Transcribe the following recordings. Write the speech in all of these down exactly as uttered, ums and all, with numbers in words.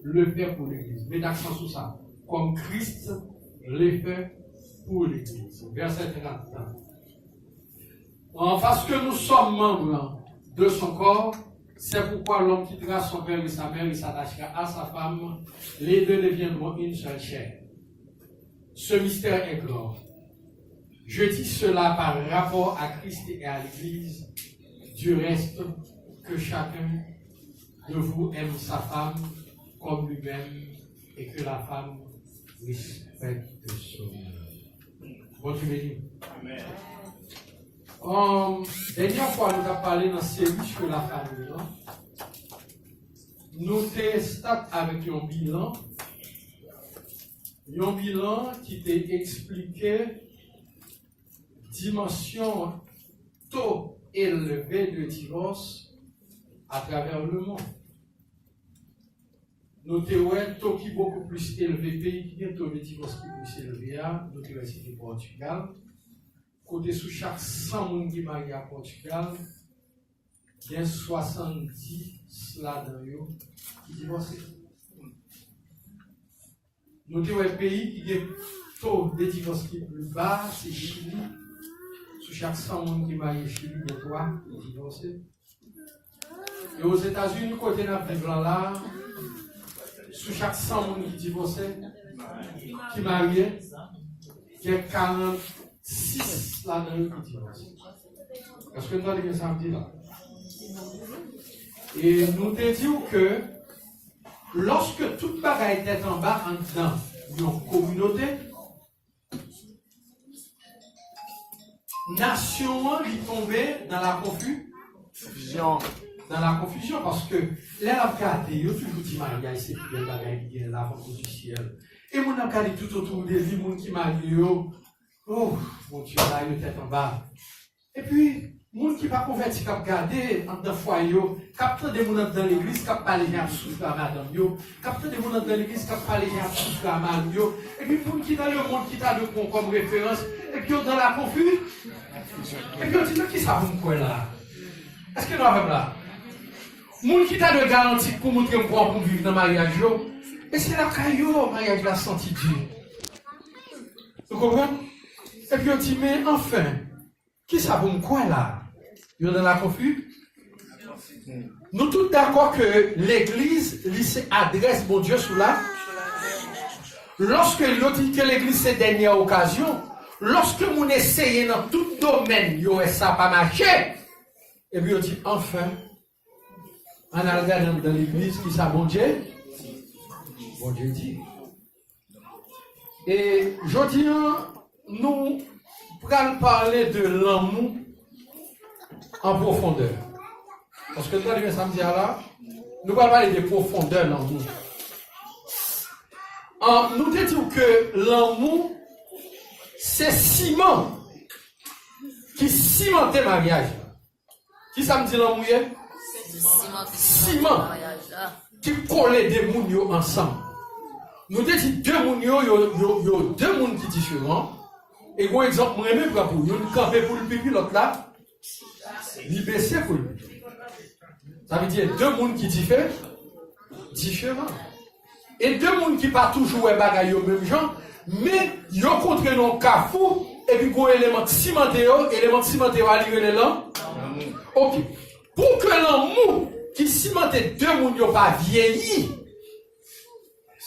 le fait pour l'Église. Met aksan sou sa. Comme Christ le fait pour l'Église. Verset trente. Parce que nous sommes membres de son corps, c'est pourquoi l'homme quittera son père et sa mère et s'attachera à sa femme, les deux deviendront une seule chair. Ce mystère est grand. Je dis cela par rapport à Christ et à l'Église. Du reste, que chacun de vous aime sa femme comme lui-même et que la femme respecte son mari. Bondye beni. Amen. Um, dènyè fwa nou t ap pale nan seri sou lafanmi an, nou te stat avèk yon bilan, yon bilan ki te eksplike dimansyon to elve de divòs atravè lemonn. Nou te wè to ki bokou plis elve, peyi ki gen to de divòs ki plis elve a, nou te wè se te Pòtigal. Kote sou chak san moun ki marye a Pòtigal, gen swasanndis ladan yo ki divòse. Nou te wè peyi ki gen to de divòs ki pli ba, se Chili. Sou chak san moun ki marye Chili, gen twa ki divòse. E Ozetazini, kote n ap viv lan la, sou chak san moun ki divòse, ki marye, gen karannsis ladan yo ki divòse. Èske n tande byen sa m di la? E nou te di w ke lòske tout bagay tèt anba anndan yon kominote, nasyon an, li tonbe nan la konfi-, Konfizyon. Nan la konfizyon, paske lè n ap gade, yo toujou di maryaj se pi bèl bagay ki gen, la femme du ciel. E moun ap gade tout otou de li, moun ki marye yo, oh, Bondye, la yo tèt anba. Epi, moun ki pa konvèti k ap gade anndan fwaye yo, k ap tande moun anndan legliz k ap pale jan y ap soufri a madanm yo, k ap tande moun anndan legliz k ap pale jan y ap soufri a mari yo, epi moun ki nan lemonn ki ta dwe pran kòm referans, epi yo nan la konfi-, epi yo di, "Men kisa pou m kwè la? Èske nou avè m la?" Moun ki ta dwe garanti pou montre m kòman pou m viv nan maryaj yo, e se lakay yo maryaj la santi di. Nou konprann? Epi yo di, "Men anfen, kisa pou m kwè la?" Yo nan la konfi-, Nou tout dakò ke legliz, li se adrès Bondye sou la. Lòske yo di ke legliz se dènyè okazyon, lòske moun eseye nan tout domèn, yo wè sa pa mache, epi yo di, "Anfen, ann al gade anndan legliz, kisa Bondye, Bondye di." E jodi a, nou pral pale de lanmou an pwofondè. Paske nou tande byen sa m di a la, nou pral pale de pwofondè lanmou. An, nou te di w ke lanmou se siman ki simante maryaj la. Kisa m di lanmou ye? Siman ki kole de moun yo ansanm. Nou te di de moun yo, yo, yo, yo de moun ki diferan. E gon egzanp mwen renmen pran pou youn kanpe pou l pipi, lòt la, li bese pou l pipi. Sa vle di de moun ki dife-, diferan. E de moun ki pa toujou wè bagay yo menm jan, men yo kontre nan yon kafou, epi gon eleman k simante yo, eleman k simante yo a li rele lan-, oke. Pou ke lanmou ki simante de moun yo pa vyeyi,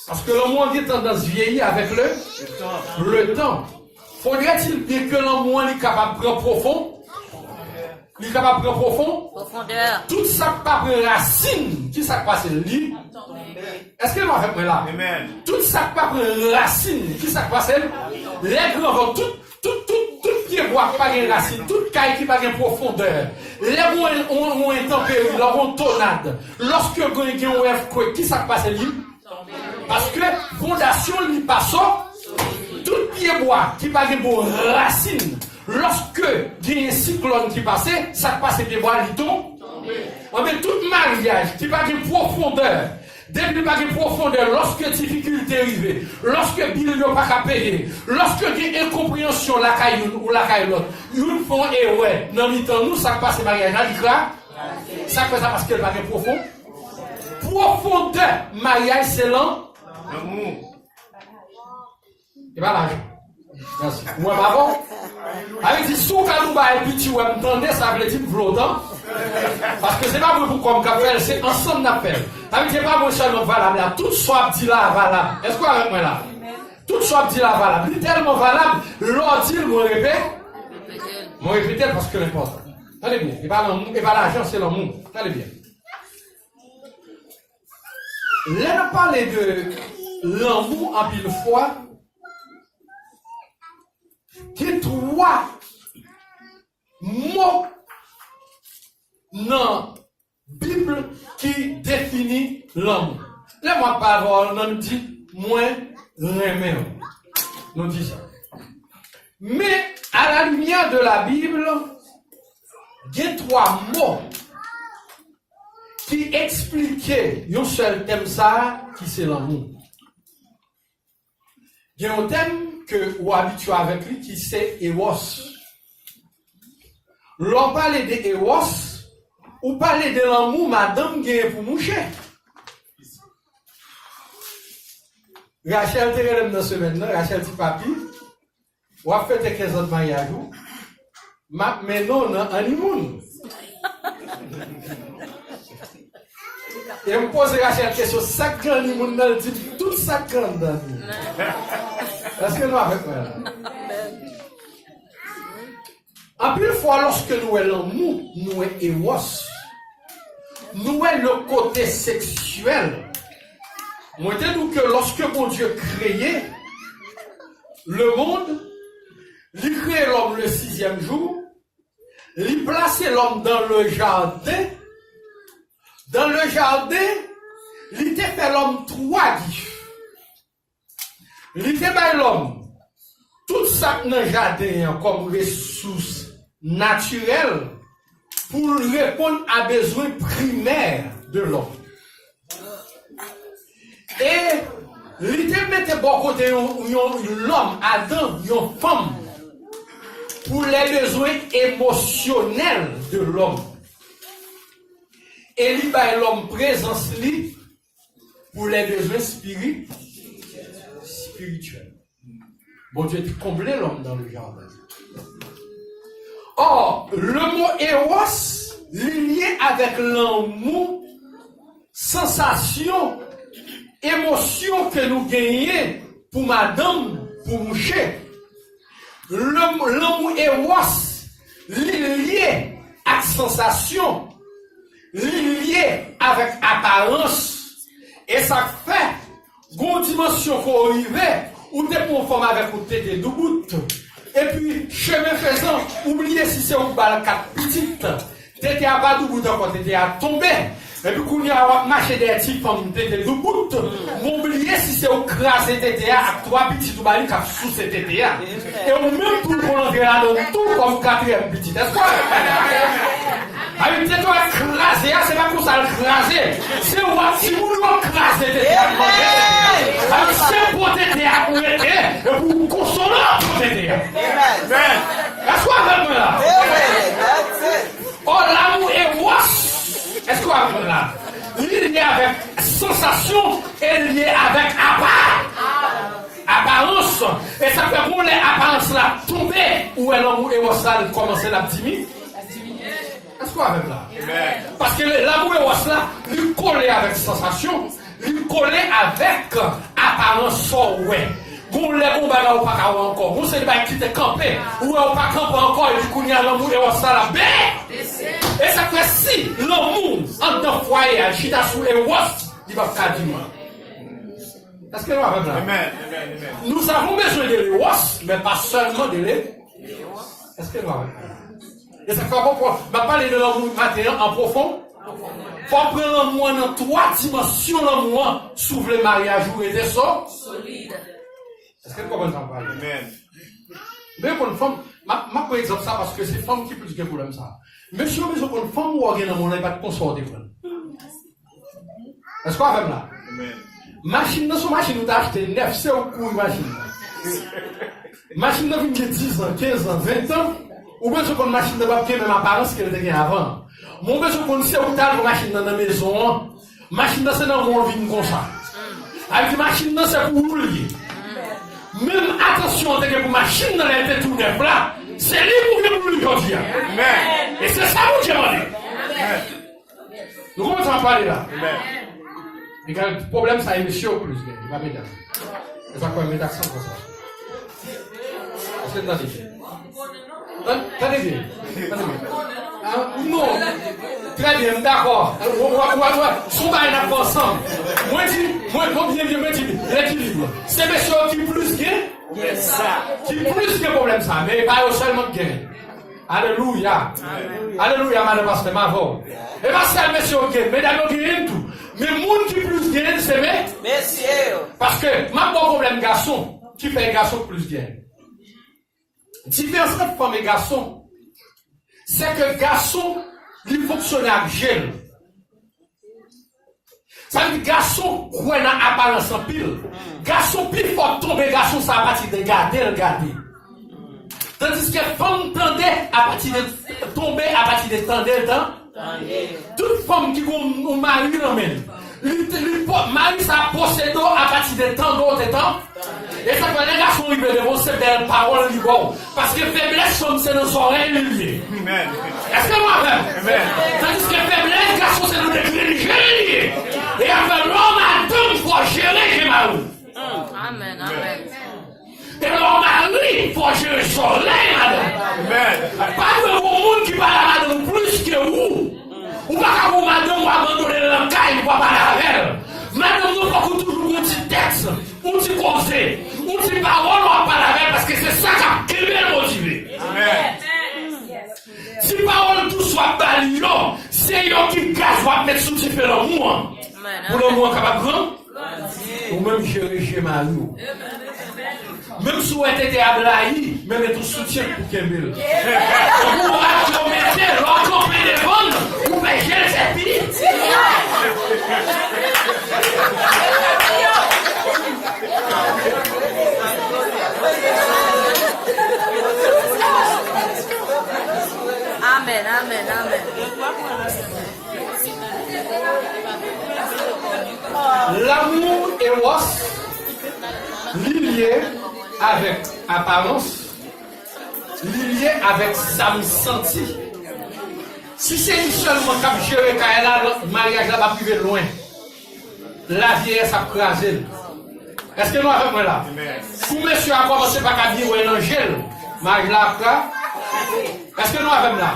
paske lanmou an gen tandans vyeyi avèk le, le tan. Fodrètil byen ke lanmou an li kapab pran pwofon-, Li kapab pran pwofon-, pwofondè. Tout sa k pa pran rasin, ki sa k pase l? Li tonbe. Èske nou avèk mwen la? Amen. Tout sa k pa pran rasin, ki sa k pase l? Lè gran van, tout, tout, tout, tout pyebwa ki pa gen rasin, tout kay ki pa gen pwofondè, lè yon, yon, yon entanperi, lè yon tonad, lòske gen, gen yon earthquake, ki sa k pase l? Li Paske fondasyon li pa sòt. Tout pyebwa ki pa gen bon rasin, lòske genyen siklòn ki pase, sa k pase pyebwa li ton-, anben tout maryaj ki pa gen pwofondè, depi li pa gen pwofondè, lòske difikilte rive, lòske bil yo pa ka peye, lòske gen enkonpreyansyon lakay youn ou lakay lòt, youn fè yon erè nan mitan nou, sa k pase maryaj la, li kra-, sa k fè sa? Paske l pa gen pwofon-, Pwofondè maryaj se lan. Lanmou. E pa lajan. Mèsi. Ou wè pa bon? Sa vle di, si w ka nou bay piti, wè m tande, sa vle di m vle w tan. Paske se pa mwen pou kò m k ap fè l, se ansanm n ap fè l. Sa vle di, se pa mwen sèlman k valab la. Tout sa w ap di la valab. Èske w avèk mwen la? Tout sa w ap di la valab. Li tèlman valab, lè w di l, mwen repete. Mwen repete l paske l enpòtan. Tande byen. E pa lanmou, e pa lajan, se lanmou. Tande byen. Lè n ap pale de lanmou anpil fwa, gen twa mo nan Bib ki defini lanmou. Lè mwen ap pale avè w, nou di, mwen renmen w. Nou di sa. Men, à la lumière de la Bible, gen twa mo ki eksplike yon sèl tèm sa a, ki se lanmou. Gen yon tèm ke ou abitye avèk li ki se eros. Lè w pale de eros, ou pale de lanmou madanm genyen pou mouche. Rachel te rele m nan semèn nan, Rachel di, "Papi, w ap fete kenz an maryaj ou, m ap mennen w nan honeymoon." E m poze Rachel kesyon, "Sa k gen honeymoon nan?" L di m tout sa k gen anndan li. Èske nou avèk mwen la? Anpil fwa, lòske nou wè lanmou, nou wè eros. Nou wè le kote seksyèl. Mwen te di w ke lòske Bondye kreye le monde, li kreye lòm le sizyèm jou, li plase lòm dans le jardin. Dans le jardin, li te fè lòm twa gif. Li te bay lòm tout sa k nan jaden an kòm resous natirèl pou l reponn a bezwen primè de lòm. E li te mete bò kote yon, yon lòm, Adan, yon fanm, pou lè bezwen emosyonèl de lòm. E li bay lòm prezans li pou lè bezwen espiri-, espirityèl. Bondye te konble lòm dans le jardin. Or, le mo eros, li lye avèk lanmou, sansasyon, emosyon ke nou genyen pou madanm, pou mouche. Lanmou, lanmou eros, li lye ak sansasyon, li lye avèk aparans. E sa k fè, gon dimansyon ke w rive, ou te pran yon fanm avèk yon tete doubout. Epi, chemen fezan, ou bliye si se ou k ba l kat pitit. Tete a pa doubout ankò, tete a tonbe. Epi kounye a w ap mache dèyè ti fanm tete doubout. Men w bliye si se ou k kraze tete a ak twa pitit ou ba li k ap souse tete a. E ou menm tou w konn antre ladan l tou kòm katriyèm pitit. Èske w avèk mwen la? Sa vle di tete w ap kraze a, se pa konsa l kraze. Se ou ak timoun ou ap kraze tete a k manje. Sa vle di se po tete a pou rete, epi w konsole po tete a. Èske w avèk mwen la? Ò, lanmou eros, èske w avèk mwen la? Li lye avèk sansasyon e li lye avèk apa-, aparans. E sa fè gon lè aparans la tonbe, ou wè lanmou eros la, li kòmanse l ap dimi-, èske w avè m la? Paske le, lanmou eros la, li kole avèk sansasyon, li kole avèk aparans sa w wè. Gon lè gon bagay ou pa ka wè ankò. Gon seri bagay ki te kanpe, ou wè ou pa kanpe ankò, epi kounye a lanmou eros la la bese. E sa k fè si lanmou anndan fwaye a chita sou eros, li p ap ka dimiye. Èske nou avè m la? Amen, amen, amen. Nous avons besoin de l'éros, mais pas seulement de l'é-, èske nou avè m la? E sa k fè w konprann, m ap pale de lanmou maten an an pwofon. Fò w pran lanmou an nan twa dimansyon lanmou an, si w vle maryaj ou rete so-, solid. Èske nou konprann sa m pale? Amen. Men konn fanm, m ap, m ap pran egzanp sa paske se fanm ki plis gen pwoblèm sa. Mesye yo bezwen konn fanm ou gen nan mond lan, e pa t konsa w te pran l. Èske w avè m la? Amen. Machin nan se yon machin ou te achte nèf, se ou k kouri machin nan. Machin nan vin gen diz an, kenz an, ven an, ou bezwen konn machin nan p ap gen menm aparans ke l te gen avan. Men ou bezwen konn se ou k t al pran machin nan nan mezon an. Machin nan se nan men w l vin konsa. Sa vle di machin nan se pou ou l ye. Menm atansyon an te gen pou machin nan lè l te tou nèf la, se li pou gen pou li jodi a. E se sa Bondye mande. Nou konprann sa m ap pale la? Egal, pwoblèm sa e mesye yo plis gen, li pa medam. E sa kwè met aksan konsa. Èske n tande byen? Tande byen. Tande byen. Ah, non. Trè byen, m dakò. Ou, ou, ou, ou, se yon bagay n ap fè ansanm. Mwen di, mwen, mwen byen, byen, mwen di, lekilib. Se mesye yo ki plis gen, ki plis gen pwoblèm sa, men e pa yo sèlman ki gen. Alelouya. Alelouya, madan pastè, m avè w. E pa sèl mesye yo gen, medam yo genyen tou. Men moun ki plis genyen, se me-, mesye yo. Paske, m ap ba w pwoblèm gason, ki fè gason plis genyen. Diferans ant fanm e gason, se ke gason, li fonksyone ak je l. Sa vle di gason kwè nan aparans anpil. Gason pi fò tonbe gason sa apati de gade l gade. Tandiske fanm tande apati de, tonbe apati de tande l tan-, tout fanm ki gon yon mari nan men l, li, li po-, mari sa posede w apati de tande w te tan-, e sa fè lè gason rive devan w, se bèl pawòl li ba w. Paske feblès fanm se nan zòrèy li ye. Èske nou avè m? Tandiske feblès gason se nan de grenn je li ye. E afè lè w madanm fò w jere je mari w. Amèn, amèn. E lè w mari fò w jere zòrèy madanm. Pa dwe gon moun ki pale a madanm ou plis ke ou. Ou pa ka gon madanm ou abandone l nan kay ou pa pale avè l. Madanm nou fòk ou toujou gon ti tèks. Yon ti koze, yon ti pawòl w ap pale avè l, paske se sa k ap kenbe l motive. Ti pawòl dous w ap ba li yo, se yo ki gaz w ap met sou dife lanmou an. Pou lanmou an kapab gran, ou menm jere je mari w. Menm si w wè tete a blayi, men met yon soutyen pou kenbe l. Tankou rad yo mete, lè w kanpe devan l, ou fè je l fè piti. Amèn, amèn, amèn. Lanmou ewòs, li lye avèk aparans, li lye avèk sa m santi. Si se li sèlman k ap jere kay la, maryaj la p ap rive lwen. Lavyeyès ap kraze l. Èske nou avèk mwen la? Kou mesye a kòmanse pa ka byen wè nan je l, maryaj la ap kraze. Èske nou avè m la?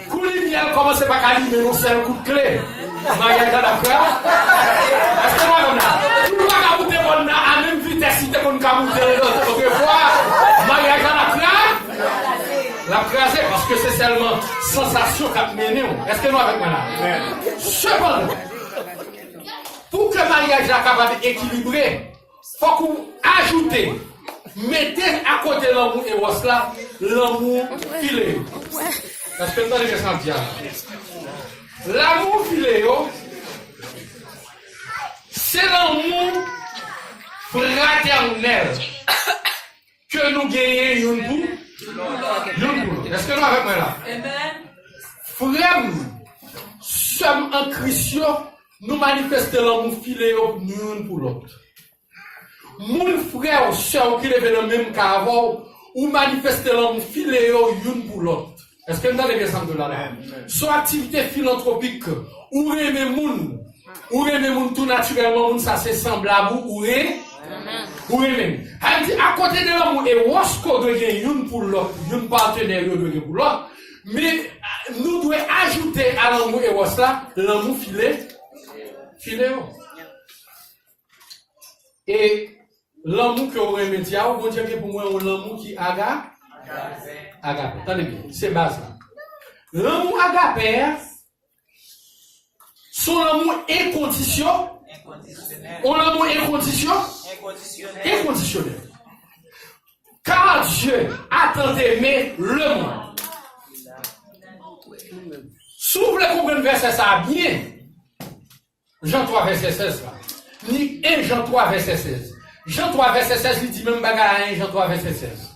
Kou limyè l kòmanse pa ka limen yon sèl kout kle, maryaj la ap kraze. Èske nou avè m la? Kou l pa ka moute mòn nan a menm vitès li te konn ka moute l otrefwa, maryaj la ap kraze. L ap kraze paske se sèlman sansasyon k ap mennen w. Èske nou avèk mwen la? Sepandan, pou ke maryaj la kapab ekilibre, fòk ou ajoute, mete akote lanmou ewòs la, lanmou fileo. Èske n tande byen sa m di a? Lanmou fileo, se lanmou fratènèl ke nou genyen youn pou, youn pou lòt. Èske nou avèk mwen la? Frè m, sè m an Kris yo, nou manifeste lanmou fileo nou youn pou lòt. Moun, frè w, sè w ki leve nan menm ka avè w, ou manifeste lanmou fileo youn pou lòt. Èske n tande byen sa m di w la la? Se yon aktivite filantwopik. Ou renmen moun, ou renmen moun tou natirèlman, moun sa se sanblab ou, ou re-, ou renmen. Sa vle di, akote de lanmou ewòs ke w dwe gen youn pou lòt, youn patenè yo dwe gen pou lòt, men nou dwe ajoute a lanmou ewòs la, lanmou file, fileo. E lanmou ke w renmen di a, Bondye gen pou mwen yon lanmou ki aga-, agape. Tande byen, se baz la. Lanmou agape a, se yon lanmou enkondisyon-, yon lanmou enkondisyon-, enkondisyonèl. Car Dieu a tant aimé le monde. Si w vle konprann vèsè sa a byen, Jan twa vèsè sèz la. Ni en Jan twa vèsè sèz. Jan twa vèsè sèz, li di menm bagay a en Jan twa vèsè sèz.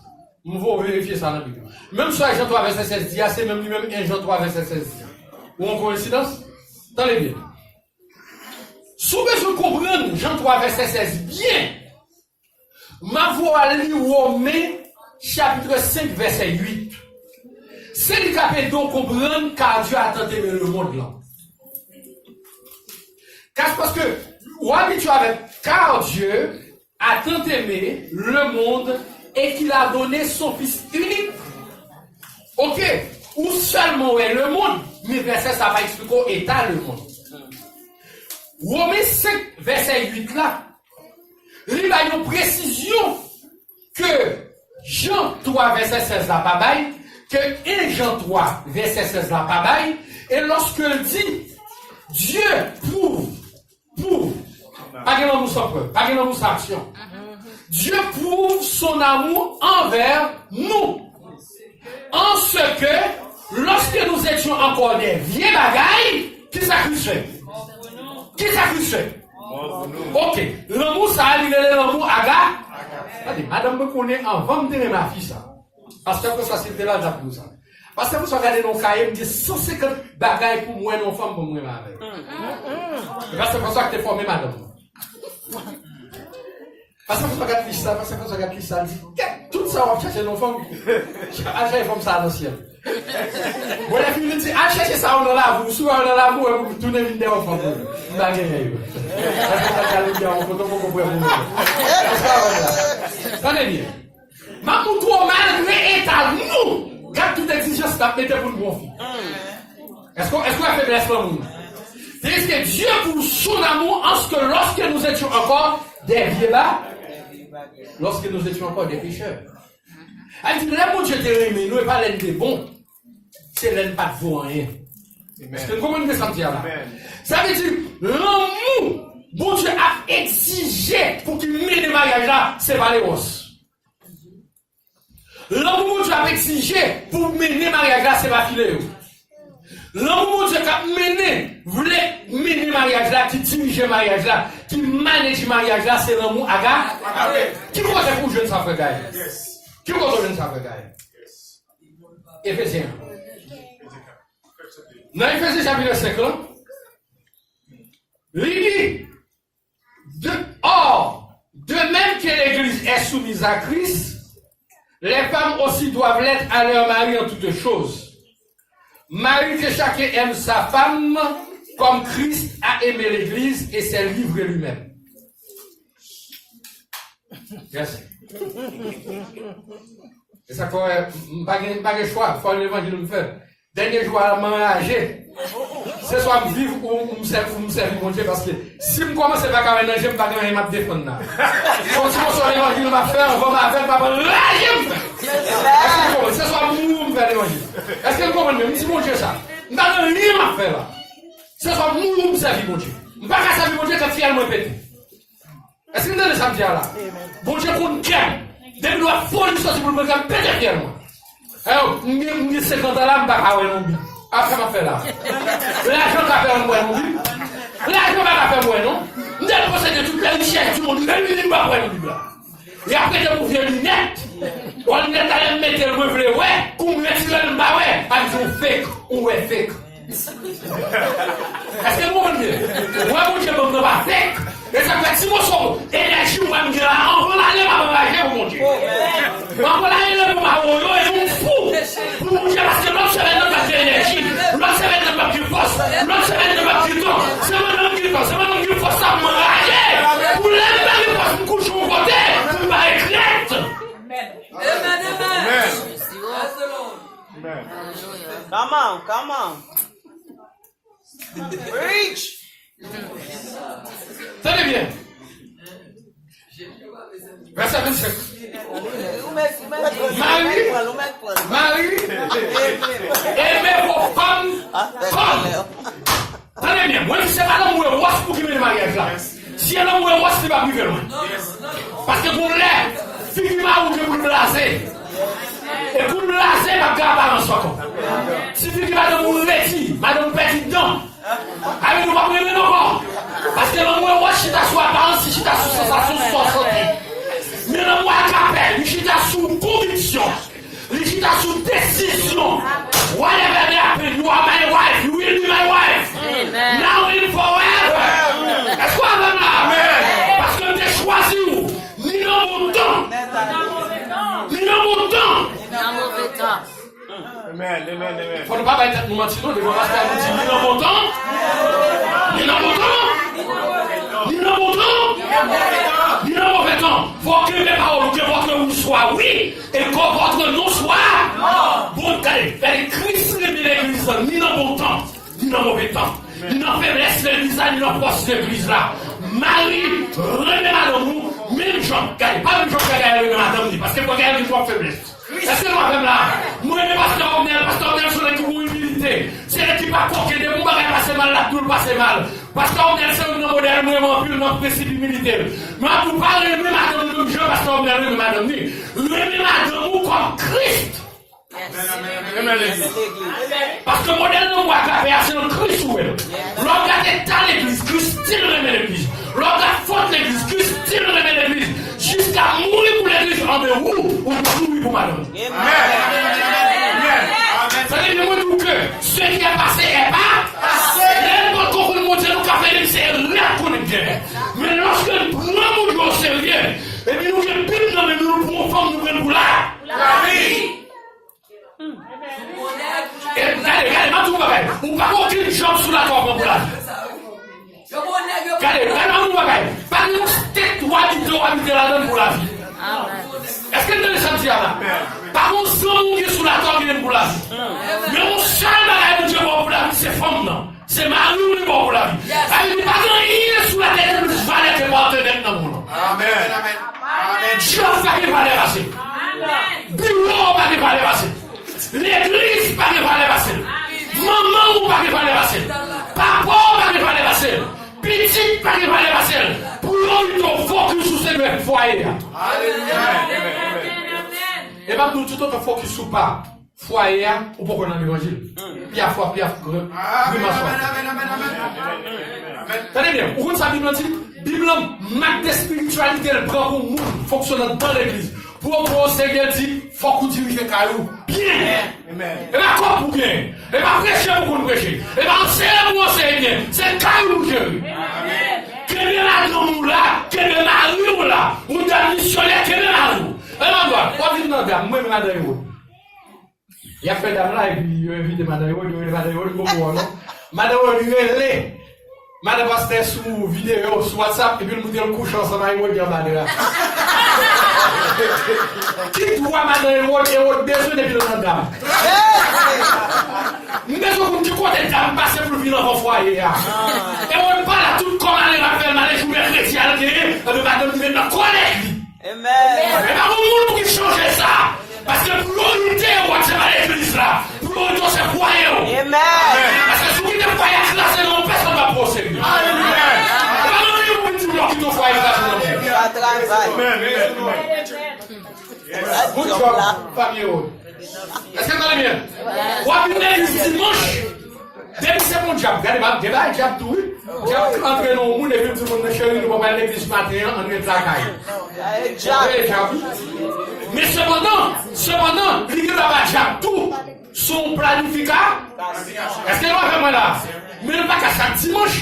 M vo verifye sa nan Bib la. Menm sa Jan twa vèsè sèz di a, se menm li menm en Jan twa vèsè sèz di a. Ou yon koyensidans? Tande byen. Si w bezwen konprann Jan twa vèsè sèz byen, m ap voye w al li Women chapit senk vèsè uit. Se li k ap ede w konprann car Dieu a tant aimé le monde lan. Car, paske w abitye avèk car Dieu a tant aimé le monde et qu'il a donné son fils unique. Ok, ou sèlman wè le monde, men vèsè sa pa eksplike w eta le monde. Women senk vèsè uit la, li bay yon presizyon ke Jan twa vèsè sèz la pa bay, ke en Jan twa vèsè sèz la pa bay, e lòske l di, Dieu prouve, prouve, pa gen lanmou san prèv, pa gen lanmou san aksyon. Dieu prouve son amour envers nous, en ce que, lorsque nous étions encore des vieilles bagailles, kisa Kris fè? Kisa Kris fè? Ok, lanmou sa a, li rele lanmou aga. Gade, madanm mwen konnen anvan m te renmen fi sa. Pastè François, si l te la, l t ap di w sa. Pastè François gade nan yon kaye, m gen san senkant bagay pou m wè nan yon fanm pou m renmen avè l. E pastè François ki te fòme madanm mwen. Pastè François gad fi sa, pastè François gad fi sa, l di, kèt, tout sa w ap chèche nan yon fanm, al chèche fanm sa a nan syèl. Bon, lè fini, li di, al chèche sa yo nan lavi w, si w wè yo nan lavi w, ou tounen vin dèyè yon fanm pou mwen. M pa genyen yo. Pastè François gad li dèyè yon fanm, poko prè pou mwen. Èske w konprann la? Tande byen. M ap montre w malgre eta nou, gad tout egzijans n ap mete pou n pran fi. Èske, èske w wè feblès lanmou? Tandis que Dieu prouve son amour en ce que lorsque nous étions encore des vieux ba, lorsque nous étions encore des pécheurs. Sa vle di, lè Bondye te renmen nou, e pa lè n te bon, se lè n pa t vo anyen. Èske n konprann sa m di a la? Sa vle di, lanmou Bondye ap egzije pou ki mennen maryaj la, se pa lewòs. Lanmou Bondye ap egzije pou mennen maryaj la, se pa fileyo. Lanmou Bondye k ap mennen, vle mennen maryaj la, ki dirije maryaj la, ki maneje maryaj la, se lanmou aga. Ki kote pou w jwenn sa, frè Gaël? Ki kote w jwenn sa, frè Gaël? Efezyen. Nan Efezyen chapit senk lan, li di, De, or, de même que l'Église est soumise à Christ, les femmes aussi doivent l'être à leur mari en toutes choses. Mari, que chacun aime sa femme comme Christ a aimé l'Église et s'est livré lui-même. Mèsi. E sa k fè, m pa gen, m pa gen chwa, fò levanjil m fè. Dènye jou a, m anraje. Se swa m viv ou, ou m sèvi, ou m sèvi Bondye, paske si m kòmanse pa ka wè nan je m, pa gen anyen m ap defann la. Se yon ti moso levanjil m ap fè, anvan m avèg, m ap anraje m fè. Èske n konprann? Se swa m mouri ou m fè levanjil. Èske n konprann? Men m di Bondye sa. M pa gen anyen m ap fè la. Se swa m mouri ou m sèvi Bondye. M pa ka sèvi Bondye, kè fyèl mwen pete. Èske n tande sa m di a la? Bondye konn kè m. Depi lè w ap foli sòti pou l pran kè m, pete fyèl mwen. Ayo, m gen, m gen senkant an la, m pa ka wè non Bib. A sa m ap fè la? Lajan ka fè m wè non Bib? Lajan pa ka fè m wè non. M te posede tout lè richès di mond, men m pa wè non Bib la. Y ap rete pou vye linèt. Bon, linèt la, lè m mete l, mwen vle wè, kou m retire l, m pa wè. A di w fake, ou wè fake. Èske nou konprann byen? Wè Bondye ban m nan pa fake. E sa k fè ti moso enèji ou wè m gen la, anvan lane m ap anraje pou Bondye. M ap anraje pou m a woyo e pou m fou pou Bondye, paske lòt semèn nan m ap gen enèji, lòt semèn nan m ap gen fòs, lòt semèn nan m ap gen tan. Se mwen menm ki tan, se mwen menm ki fòs la pou m anraje. Pou lè m pa gen fòs, m kouche yon kote, pou m pa regrèt. Amen, amen. Praise the Lord. Come on, come on. Preach. Tande byen. Vèsè vennsenk. Mari, mari, aimez vos femmes comme. Tande byen, mwen di se pa lanmou ewòs pou ki mennen maryaj la. Si e lanmou ewòs, li p ap rive lwen. Paske gon lè, figi mari w gen pou l blaze. E pou l blaze, p ap gen aparans ankò. Si figi madanm ou redi, madanm ou pèdi dan, a vle di w p ap renmen l ankò. Paske lanmou ewòs chita sou aparans, li chita sou sansasyon, sou sa w santi. Men lanmou agapè, li chita sou konviksyon. Li chita sou desizyon. Whatever may happen, you are my wife. You will be my wife. Amen. Now and forever. Èske Fò nou pa bay tèt nou manti non, devan pastè nou di ni nan bon tan, ni nan bon tan, ni nan bon tan, ni nan move tan. Fò w kenbe pawòl ou, que votre oui soit oui et que votre non soit non. Bon, gade, gade, Kris renmen legliz lan, ni nan bon tan, ni nan move tan, ni nan feblès legliz la, ni nan fòs legliz la. Mari, renmen madanm ou, menm jan, gade, pa menm jan Frè Gaël renmen madanm li, paske Frè Gaël gen twòp feblès. Èske nou avè m la? Mwen renmen pastè Obnel, pastè Obnel se yon nèg ki gon imilite. Se nèg ki pa koken, depi yon bagay pase mal, l ap di w l pase mal. Pastè Obnel se youn nan modèl mwen renmen anpil nan prensip imilite l. Men ap di w pa renmen madanm ou menm jan pastè Obnel renmen madanm li. Renmen madanm ou kòm Kris. Paske modèl lanmou agape a se nan Kris ou wè l. Lè w gade ta legliz, Kris still renmen legliz. Lè w gade fòt legliz, Kris still renmen legliz. Jiska mouri pou legliz, anben ou, ou pou mouri pou madanm ou. Sa vle di mwen di w ke ce qui est passé est passé. Lè n potko konn Bondye, nou ka fè li se erè n konnen byen. Men lòske n pran Bondye oserye, epi nou gen Bib nan men nou, nou pran yon fanm, nou pran l pou la. Lavi. E gade, gade, m ap di w yon bagay. Ou pa gen okenn djòb sou latè w ap pran pou lavi. Gade, gade, m ap di w yon bagay. Pa gen yon state w abite, w abite ladan l pou lavi. Èske n tande sa m di a la? Pa gen yon zanmi w gen sou latè w gen l pou lavi. Men yon sèl bagay Bondye ba w pou lavi, se fanm nan. Se mari w li ba w pou lavi. Sa vle di pa gen anyen sou latè ki plis valè ke patnè nan moun nan. Amèn. Djòb pa gen valè pase l. Biwo w pa gen valè pase l. Legliz pa gen valè pase l. Manman w pa gen valè pase l. Papa w pa gen valè pase l. Pitit pa gen valè pase l. Priyorite w fokis ou se dwe fwaye a. E m ap di w toutotan fokis ou pa fwaye a, ou poko nan levanjil. Pyafwa, pyaf, gri-, grimas w ap fè. Tande byen, ou konn sa Bib lan di? Bib lan, mak de espirityalite l pran pou moun fonksyonn anndan legliz. Pou yo pran w serye, l di, fòk ou dirije kay ou byen. E pa kòb pou genyen. E pa preche pou konn preche. E pa anseye pou anseye byen. Se kay ou pou jere. Kenbe madanm ou la, kenbe mari w la. Ou dam misyonè, kenbe mari w. E nan dwa, w ap vin nan dam, mwen, madan Ewòd. Y ap fè dam la, epi yo envite madan Ewòd, yo rele madan Ewòd, li poko wè non. Madan Ewòd rele madan pastè sou videyo, sou WhatsApp, epi l montre l kouche ansanm ak Ewòd anba dra. Ki dwa madan Ewòd, Ewòd bezwen depi l nan dam? M bezwen konn ki kote dam pase pou l vin anvan fwaye a. Ewòd pa la, tout kòm ale l ap fè l, malè jou mèkredi a l genyen, epi madanm li ret nan kòlèt li. Amen. E pa yon moun pou ki chanje sa. Paske priyorite w se pa legliz la. Priyorite w se fwaye w. Amen. Paske si w kite fwaye a kraze nan men pèsonn, pa pran w serye. Alelouya. E pa nan yon moun di w kite fwaye kraze nan men. Pa travay. Good job, fanmi yo. Èske n tande byen? W ap vin legliz dimanch. Depi se bon dyab, gade m ap gen bagay dyab tou wi. Dyab ki antre nan yon moun epi l di moun nan cheri nou pa pral legliz maten an, ann ret lakay. Veye dyab wi. Men sepandan, sepandan, li gen dwa pa dyab tou, se yon planifika. Èske nou avè mwen la? Men l pa ka chak dimanch.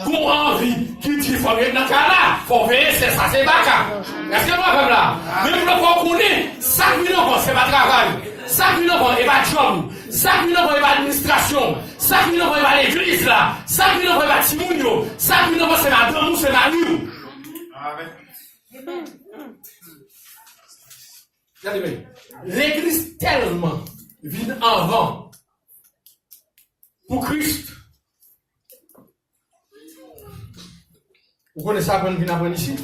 Gon anvi ki di fò w ret nan kay la, fò w veye, se sa, se baka. Èske nou avè m la? Men pou fò w konnen, sa k vin anvan, se pa travay. Sa k vin anvan, e pa djòb ou. Sa k vin anvan, e pa administrasyon. Sa k vin anvan, e pa legliz la. Sa k vin anvan, e pa timoun yo. Sa k vin anvan, se madanm ou, se mari w. Gade byen. Legliz tèlman vin anvan pou Kris. Ou konnen sa aprann vin aprann isi?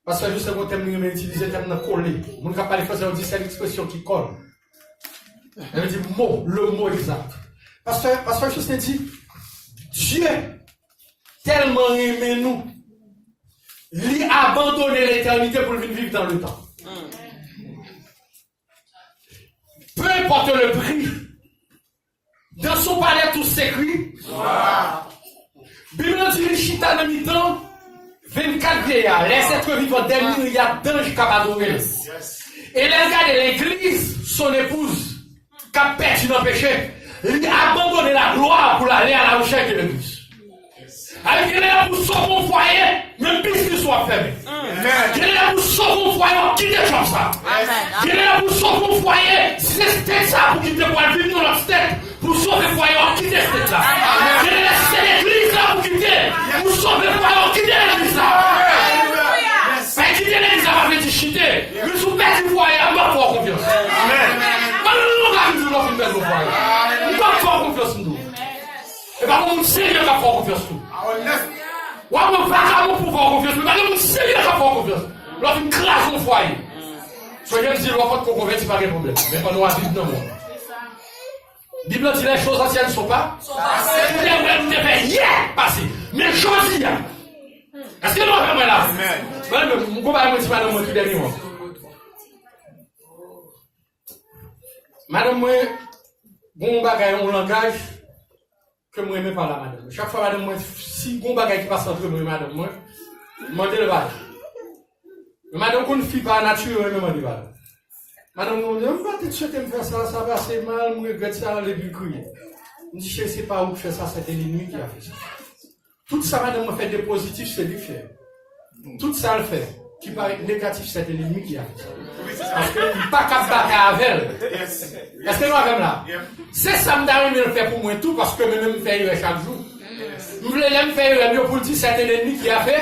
Pastè Joseph gon tèm li renmen itilize, tèm nan kole. Moun k ap pale fransè yo di c'est l'expression qui colle. Sa vle di mo, le mot exact. Pastè, pastè Justin di, Dye tèlman renmen nou, li abandone letènite pou l vin viv dans le temps. Peu importe le prix, dans son palais tout s'écrit. Bib la di li chita nan mitan vennkat vyeya, les êtres vivants, des myriades d'anges k ap adore l. E lè l gade legliz, son épouse, k ap pèdi nan peche, li abandone laglwa pou l ale à la recherche de legliz. Sa vle di lè pou sove yon fwaye, menm biznis ou ap fèmen. Gen lè pou sove yon fwaye, w ap kite djòb sa. Gen lè pou sove yon fwaye, si se state sa pou kite pou al viv nan lòt state, pou sove fwaye, w ap kite state la. Gen lè si se legliz la pou kite, pou sove fwaye, w ap kite legliz la. Sa kite legliz la pa vle di chite. Men si w pèdi fwaye a, m p ap fè w konfyans. Ban m yon bagay m di w lè w fin pèdi yon fwaye. M p ap fè w konfyans m di w. E pa moun serye k ap fè w konfyans tou. W ap wè vakabon pou fè w konfyans, men pa gen moun serye k ap fè w konfyans. Lè w fin kraze yon fwaye. Sou James di, lè w fòt ko konvèti, pa gen pwoblèm. Men pandan w ap viv nan mond. Bib la di, les choses anciennes sont pas. Ou te wè m te fè yè pase. Men jodi a. Èske nou avè mwen la? Mwen menm, m konpare mwen ti madanm mwen tou dènye an. Madanm mwen, gon bagay, yon langaj, ke m renmen pale a madanm mwen. Chak fwa madanm mwen, si gon bagay ki pase antre mwen e madanm mwen, m mande l pale. Men madanm konn fi pa nati yo renmen mande pale. Madanm mwen di, "M pa te swete m fè sa, sa pase mal, m regrèt sa," epi l kriye. M di, "Cheri, se pa ou ki fè sa, se te lènmi ki a fè sa." Tout sa madanm mwen fè de pozitif, se li k fè. Tout sa l fè ki parèt negatif, se te lènmi ki a fè sa. Paske li pa kab batay avè l. Èske nou avè m la? Se sa m ta renmen l fè pou mwen tou, paske mwen menm m fè erè chak jou. M vle lè m fè erè m yo pou l di se te lènmi ki a fè.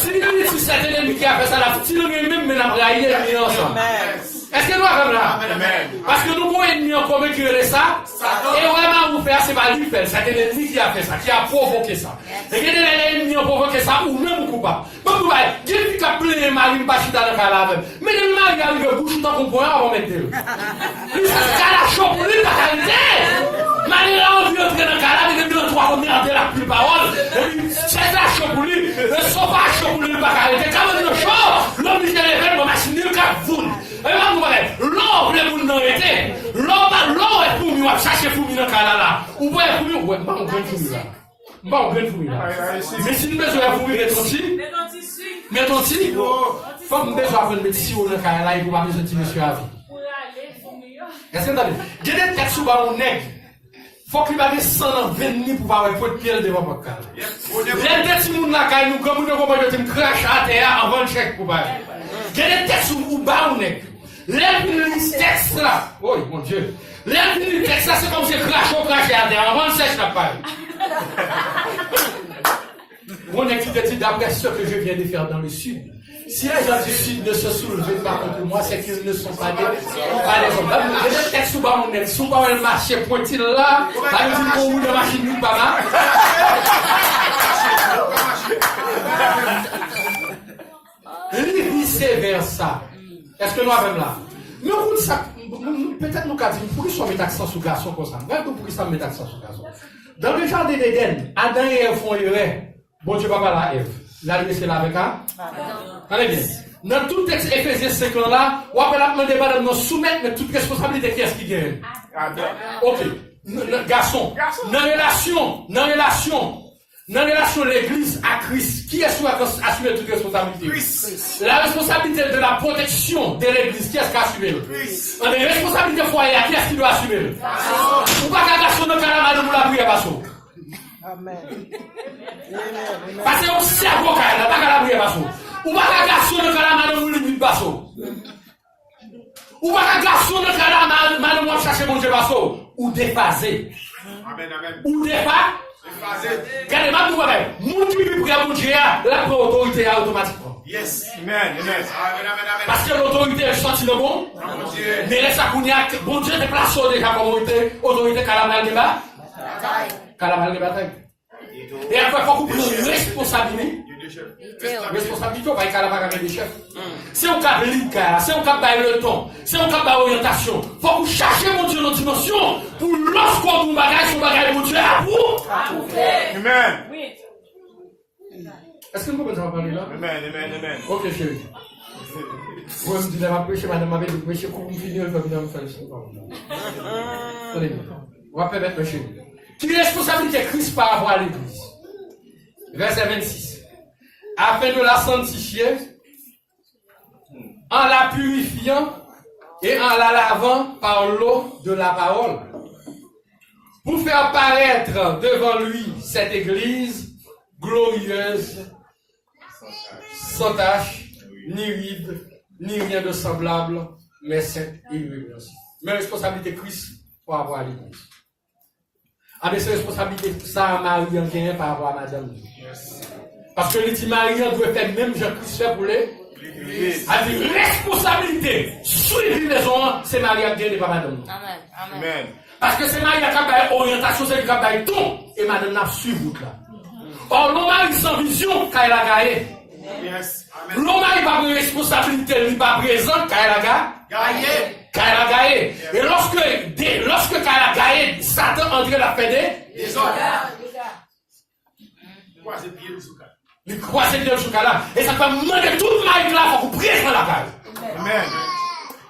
Si li di se te lènmi ki a fè sa, l ap still renmen m, men n ap rayi lènmi an ansanm. Èske nou avè m la? Paske nou gon ènmi an komen ki rele sa. Erè mari w fè a, se pa li k fè l, se te lènmi ki a fè sa, ki a pwovoke sa. E gen de lè lè ènmi an pwovoke sa, ou menm ou koupab. Ban m di w bagay, gen fi k ap plenyen mari m pa chita nan kay la avè m. Men depi mari a rive, bouch ou tankou pwen avan w mete l. Li chèz kay la cho pou li, li pa ka rete. Mari la anvi antre nan kay la, men depi nan twa kou, merde l ak pil pawòl. Epi chèz la cho pou li, e sofa a cho pou li, li pa ka rete. Kabann nan cho, l oblije leve l, pran machin li, l ka voun. E pa nou bagay, lè w vle moun nan rete, lè w pa, lè w wè foumi, w ap chache foumi nan kay la la. Ou pa wè foumi, ou wè, m pa yon grenn foumi la. M pa yon grenn foumi la. Men si n bezwen wè foumi, met yon ti. Met yon ti. Fòk m bezwen aprann met siwo nan kay la, epi w pa bezwen ti mesye a vi. Èske n tande? Gen de tèks ou ba yon nèg. Fòk li pa gen san nan venn li pou pa wè pwent pye l devan pòt kay la. Lè n te timoun lakay nou, granmoun yo konprann yo di m krache atè a anvan l chèche pou bay. Gen de tèks ou, ou ba yon nèg. Lè l vin li tèks la, oy, Bondye. Lè l vin li tèks la, se kòmsi se krache w krache atè a, anvan l chèche l ap bay. Gon nèg ki te di, d'après ce que je viens de faire dans le sud, si les gens du sud ne se soulèvent pas contre moi, c'est qu'ils ne sont pas des, pas des hommes. Gen de tèks ou ba yon nèg, si w pa wè l mache pwenti l la, sa vle di l gon wou nan machin li pa mal. Li vise vèsa. Èske nou avè m la? Men ou konn sa, petèt nou ka di m, poukisa w met aksan sou gason konsa? M pral di w poukisa m met aksan sou gason. Dans le jardin d'Éden, Adan e Èv fè yon erè. Bondye pa pale a Èv. L al rete la avèk a? Tande byen. Nan tout tèks Efezyen senk lan la, w ap wè l ap mande madanm nan soumèt, men tout responsablite kiyès ki genyen l? Ok. N- n- gason. Nan relasyon, nan relasyon, nan relasyon legliz a Kris, kiyès ki asime tout responsablite? La responsabilité de la protection de l'église, kiyès ki asime l? Nan responsablite fwaye a, kiyès ki dwe asime l? Ou pa ka gason nan kay la, madanm ou lapriyè pase w. Pase yon sèvo kay la, pa ka lapriyè pase w. Ou pa ka gason nan kay la, madanm ou limit pase w. Ou pa ka gason nan kay la, ma- madanm w ap chache Bondye pase w. Ou defaze. Ou defa. Gade, m ap di w bagay. Moun ki pi pre a Bondye a, l ap pran otorite a otomatikman. Paske lotorite a soti nan bon. Men lè sa kounye a, Bondye te plase w deja kòm otorite, otorite kay la pral gen ba- Kay la pral gen batay. E apre, fòk ou pran responsablite. Responsablite w, bay kay la pa ka gen de chèf. Se ou k ap lid kay la, se ou k ap bay leton, se ou k ap bay oryantasyon. Fòk ou chache Bondye nan dimansyon pou lòske w di yon bagay, se yon bagay Bondye apwou. Amen. Èske nou konprann sa m ap pale la? Amen, amen, amen. Ok, cheri. Mwen, m di lè m ap preche, madanm m ap ede m preche, kou m fini, l fè m nan m fè l sou pa w. Tande byen. W ap pèmèt mwen, cheri. Ki responsablite Kris pa rapò a legliz? Vèsè vennsis. Afin de la sanctifier en la purifiant et en la lavant par l'eau de la parole, pour faire paraître devant lui cette église glorieuse, sans tache ni ride, ni rien de semblable, mais sainte et irrépréhensible. Men responsablite Kris pa rapò a legliz. Anben, se responsablite sa a mari an genyen pa rapò a madanm li. Paske li di mari an dwe fè menm jan Kris fè pou legliz. Sa di responsablite swivi lezon an, se mari a k genyen, li pa madanm li. Amen. Amen. Paske se mari a k ap bay oryantasyon, se li k ap bay ton, e madanm nan ap swiv wout la. Ò, lè yon mari san vizyon, kay la gaye. Lè yon mari pa pran responsablite, li pa prezan, kay la ga- Gaye. Kay la gaye. E lòske, de, lòske kay la gaye, Satan antre, l ap fè de dezòd. Li kwaze pye l sou kay. Li kwaze pye l sou kay la. E sa k fè m mande tout mari la, fòk ou prezan lakay ou. Amen.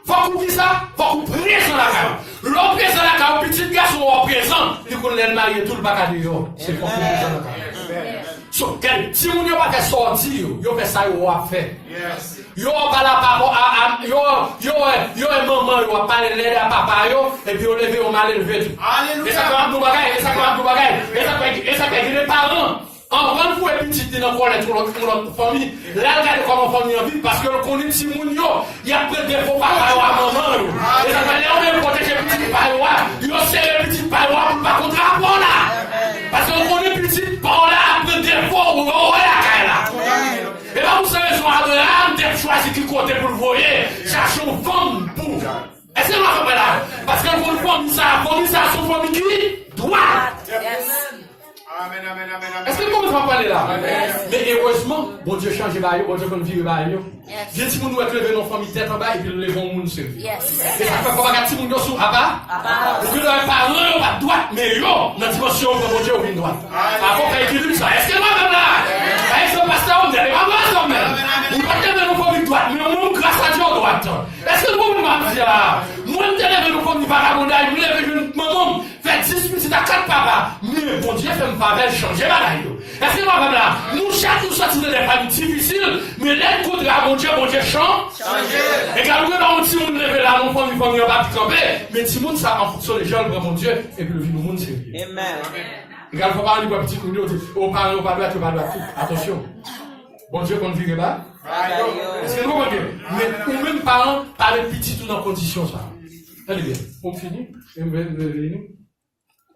Fòk ou ki sa? Fòk ou prezan lakay ou. Lè w prezan lakay ou, pitit gason w prezan, li konn lè l marye tou, l pa ka deyò. Se fòk ou prezan lakay ou. So, gade, timoun yo pa fè sa w di yo, yo fè sa yo wè w ap fè. Yo wè w pale a papa, a, a, yo, yo wè, yo wè manman yo ap pale lèd a papa yo, epi yo leve yo mal elve tou. E sa k fè m ap di w bagay, e sa k fè m ap di w bagay, e sa k fè, e sa k fè gen de paran, anvan l voye pitit li nan kòlèj yon lòt, yon lòt fanmi, lè l gade kòman fanmi an viv, paske l konnen timoun yo, y ap pran defo papa yo a manman yo. E sa k fè lè yo vle pwoteje pitit pa yo a, yo sere pitit pa yo a pou l pa kontre a pa w la. Paske yo konnen pitit pa w la ap pran defo yo wè lakay la. E pa pou sa rezon Abraram te chwazi ki kote pou l voye, chache yon fanm pou. Èske nou konprann la? Paske l konn fanmi sa, fanmi sa se yon fanmi ki dwat. Èske nou konprann sa m ap pale la? Men erezman, Bondye chanje bagay yo, Bondye konn vire bagay yo. Gen timoun ou wè k leve nan fanmi tèt anba epi l leve yon moun serye. E sa k fè fò bagay timoun yo sou apa. Ou gen dwa wè paran yo pa t dwat, men yo, nan dimansyon yo pran Bondye, yo vin dwat. Avan fè ekilib sa. Èske nou avè m la? Pa egzanp, pastè Omnèl, e pa vre, pastè Omnèl? Ou pa t leve nan fanmi dwat, men ou menm, gras a Dye, ou dwat. Èske nou konprann sa m ap di a? Mwen, m te leve nan fanmi vagabonday, m leve jwenn manman m fè dis pitit a kat papa. Men Bondye fè m favè, l chanje bagay yo. Èske nou avè m la? Nou chak nou sòti nan de fanmi difisil, men lè n kontre a Bondye, Bondye chan-, chanje. Egal ou gen yon timoun leve la, nan fanmi, fanmi an pa pi kanpe, men timoun sa, an fonksyon de jan l pran Bondye, epi l vin yon moun serye. Amen. Egal fò paran li pran pitit moun yo, di, o, paran yo pa dwat, yo pa dwat tou. Atansyon. Bondye konn vire ba. Èske nou konprann byen? Men ou menm paran, pa met pitit ou nan kondisyon sa. Tande byen. Pou m fini, e m vle, m vle vini.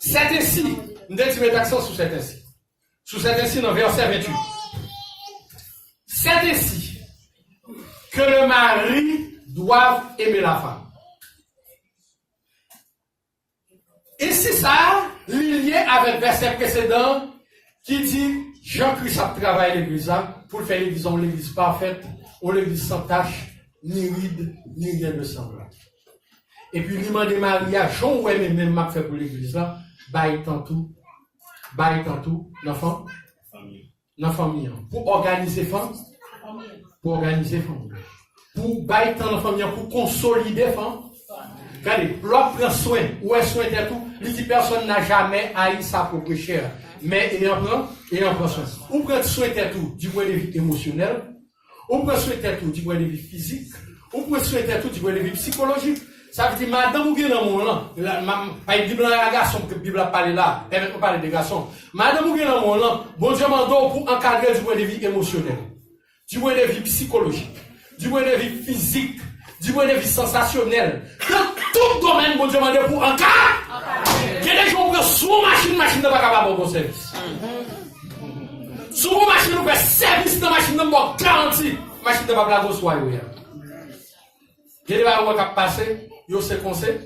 Sèt ensi, m te di met aksan sou sèt ensi. Sou sèt ensi nan vèsè venntuit. C'est ainsi que le mari doit aimer la femme. Ensi sa, li lye avèk vèsè presedan ki di, jan Kris ap travay legliz la, pou l fè legliz la yon legliz pafèt, yon legliz san tach, ni rid, ni rien de semblable. Epi li mande mari a, jan w wè men, men m ap fè pou legliz la, bay tan tou, bay tan tou nan fanmi, nan fanmi an. Pou òganize fanmi, pou òganize fanmi. Pou bay tan nan fanmi an, pou konsolide fanmi. Gade, lè w ap pran swen, ou wè swen tèt ou, li di, personne n'a jamais haï sa propre chair, mais ayant pris, ayant pris soin. Ou pran swen tèt ou, du point de vue émotionnel, ou pran swen tèt ou, du point de vue physique, ou pran swen tèt ou, du point de vue psychologique. Sa vle di, madanm ou gen nan men w lan, la, ma, pa Bib la a gason, ke Bib la ap pale la, pèmèt mwen pale de gason. Madanm ou gen nan men w lan, Bondye mande w pou ankadre du point de vue émotionnel, du point de vue psychologique, du point de vue physique, du point de vue sensationnel. Nan tout domèn, Bondye mande pou ankadre. Gen de jan ou pran sou yon machin, machin nan pa ka ba w bon sèvis. Si w pran machin ou fè sèvis nan machin nan, m ba w garanti, machin nan p ap lage w sou highway a. Gen de bagay ou wè k ap pase, yo se konse-,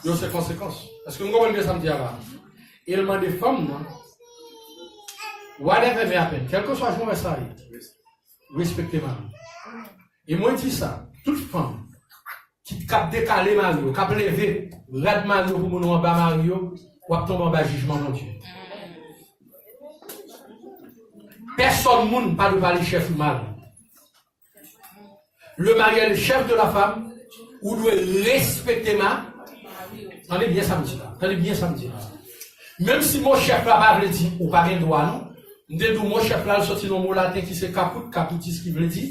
yo se konsekans. Èske nou konprann byen sa m di a la? E l mande fanm nan, whatever may happen, kèlkeswa jan w wè sa ye, respekte mari w. E mwen di sa, tout fanm ki, k ap dekale mari yo, k ap leve rad mari yo pou moun ou anba mari yo, w ap tonbe anba jijman Bondye. Pèsòn moun pa dwe pale chèf ou mal. Le mari est le chef de la femme, ou dwe respekte ma-, tande byen sa m di la, tande byen sa m di la. Menm si mo chèf la pa vle di ou pa gen dwa non. M te di w mo chèf la, l soti nan mo laten ki se kaput, capitis, ki vle di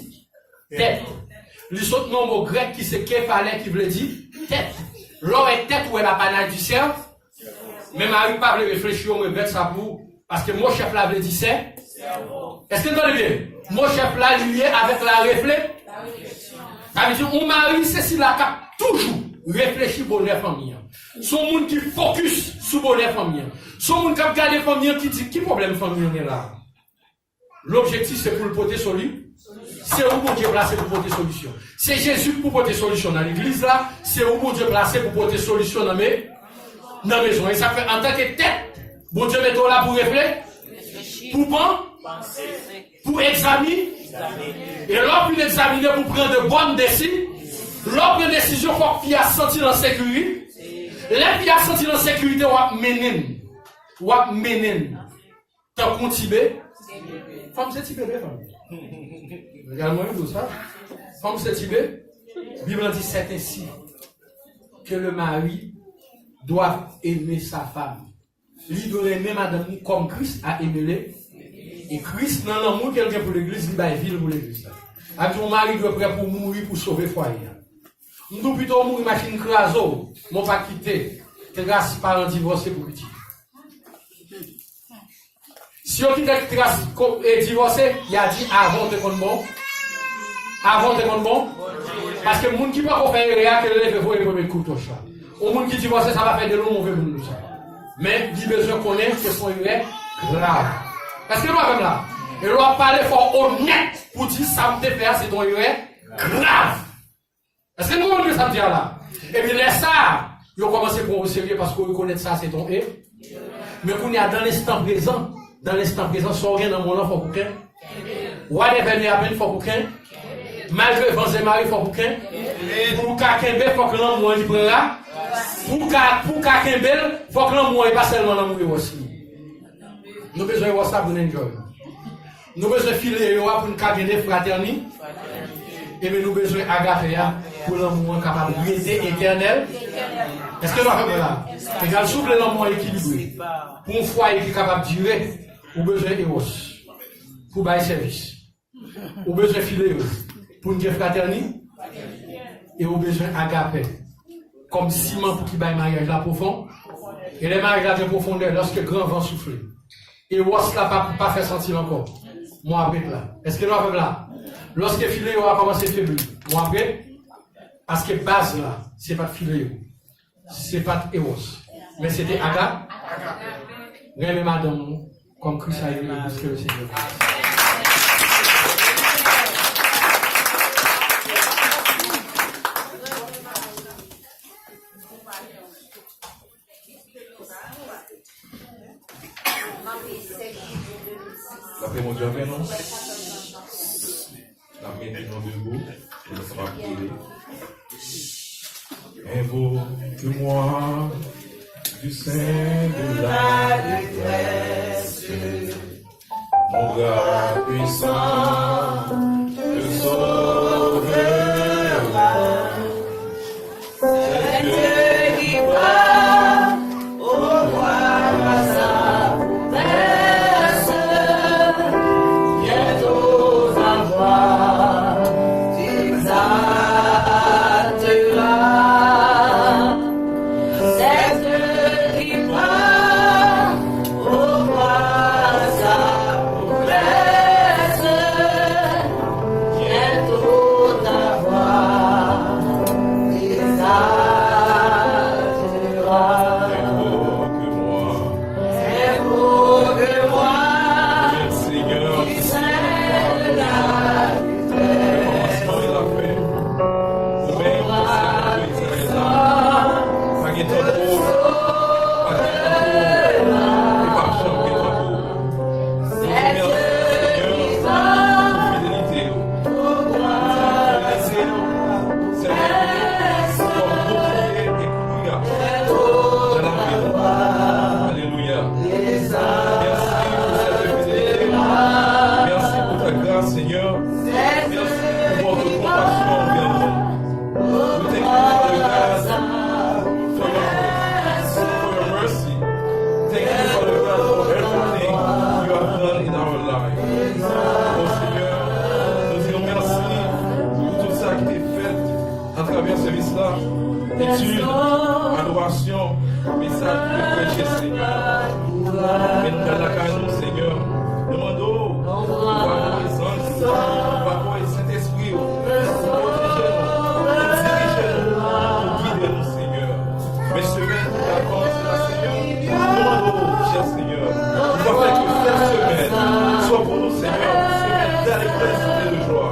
tèt. Li sot nan mo grèk ki se kephale, ki vle di tèt. Lè w wè tèt, ou wè l'apanage du cerveau. Men mari pa vle reflechi, yo regrèt sa pou Paske mo chèf la vle di sè. Èske n tande byen? Mo chèf la li lye avèk la refle. Sa vle di yon mari se sila k ap toujou reflechi bonè fanmi an. Se yon moun ki fokis sou bonè fanmi an. Se yon moun k ap gade fanmi an ki di ki pwoblèm fanmi an gen la. Lobjektif se pou l pote soli. Se ou Bondye plase pou pote solisyon. Se Jezi k pou pote solisyon nan legliz la. Se ou Bondye plase pou pote solisyon nan me, nan mezon. E sa k fè antanke tèt, Bondye mete w la pou refle, pou pan, pou egzami. E lè w fin egzamine pou pran de bòn desi, lè w pran desizyon fòk fi a santi l an sekirite. Lè fi a santi l an sekirite w ap mennen l. W ap mennen l. Tankou yon ti be. Fanm se ti bebe fanm. Regarde-moi un peu ça. Fanm se ti be. Bib lan di c'est ainsi que le mari doit aimer sa femme. Li dwe renmen madanm li kòm Kris a eme le. E Kris nan lanmou ke l gen pou legliz, li bay vi l pou legliz la. Sa vle di yon mari dwe prè pou mouri pou sove fwaye a. M di w pito w mouri machin kraze w, men w pa kite tras paran divòse pou pitit. Si yo kite tras ko- e divòse, y a di avan w te konn bon. Avan w te konn bon. Paske moun ki pako fè erè a, ke l leve voye premye kout wòch la. Yon moun ki divòse, sa pa fè de l yon move moun konsa. Men, li bezwen konnen ke se yon erè grav. Èske nou avè m la? E lè w ap pale, fò w onèt pou di sa m te fè a, se te yon erè grav. Èske nou konprann sa m di a la? Epi lè sa a, yo kòmanse pran w oserye paske w rekonèt sa se ton e. Men kounye a, dans l'instant présent, dans l'instant présent, sa w gen nan men w lan, fòk ou ken. Whatever may happen, fòk ou ken. Malgre van e mare, fòk ou ken. Pou w ka kenbe, fòk lanmou an li pran ra. Pou w ka, pou w ka kenbe l, fòk lanmou an, e pa sèlman lanmou eros li. Nou bezwen eros la pou n enjoy. Nou bezwen fileo a pou n ka gen de fratèni. Ebyen, nou bezwen agape a pou lanmou an kapab rete etènèl. Èske nou avè mwen la? Egal, si w vle lanmou an ekilibre, pou yon fwaye ki kapab dire, ou bezwen eros pou bay sèvis. Ou bezwen fileo pou n gen fratèni. E ou bezwen agape kòm siman pou ki bay maryaj la pwofon. E lè maryaj la gen pwofondè, lòske gran van soufle, eros la pa, pa fè santi l ankò. Mwen ap ret la. Èske nou avè m la? Lòske fileo a kòmanse febli, mwen ap ret. Paske baz la, se pa t fileo, se pa t eros, men se te aga. Renmen madanm ou kòm Kris a eme legliz ke le Senyè. Lapè Bondye avè nou. N ap mete nou debou pou nou kapab priye. Invoque-moi du sein de la détresse, mon bras puissant, le sauveur. C'est Dieu qui va au bras sa promesse, bientôt ta voix exaltera. C'est Dieu qui va au bras sa promesse, bientôt ta voix exaltera. Invoque-moi. Invoque-moi. Seigneur, le commencement et la fin. Ou menm, Seigneur, Izrayèl la, pa gen tankou, pa gen tankou, e p ap janm gen tankou. Nou di mèsi, Senyè, pou fidelite w. Nou di fidelite w, Senyè, kòm bouclier et courageous dans la vie. Alelouya. Mèsi pou sèt fidelite. Mèsi pou ta gras, Senyè. Mèsi pou vòt konpasyon anvè nou. We thank you, Father God, for your, for your mercy. Thank you, Father God, for everything you have done in our life. Oh Seigneur, nous disons merci pour tout ça qui est fait à travers service-là. Étude, adoration, message qui est prêché, Seigneur. Men nou pral lakay nou, Senyè. Nou mande w pou w voye zanj ou, pou w voye Sentespri w, pou pwoteje nou, pou dirije nou, pou gide nou, Senyè. Men semèn ki pral kòmanse la, Senyè, nou mande w, chè Senyè, pou w fè ke sèt semèn swa pou nou, Senyè, yon semèn dalekrès e de jwa.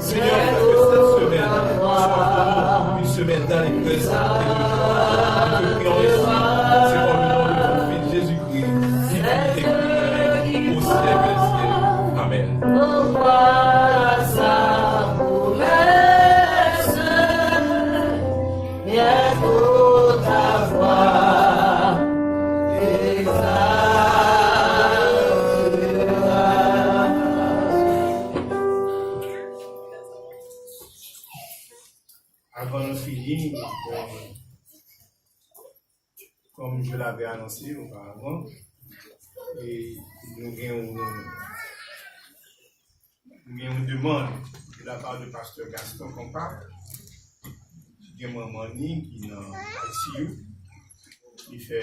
Seigneur, fais que cette semaine soit pour nous une semaine d'allégresse et de joie. Nous te prions ainsi, c'est dans le nom de ton Fils Jésus-Christ, qui vit et qui règne au siècle des siècles. Amen. Avan nou fini, bon, comme je l'avais annoncé auparavant, e nou gen yon, nou gen yon demann de la part de Pasteur Gaston Compas, ki gen manman ni ki nan I C U, ki fè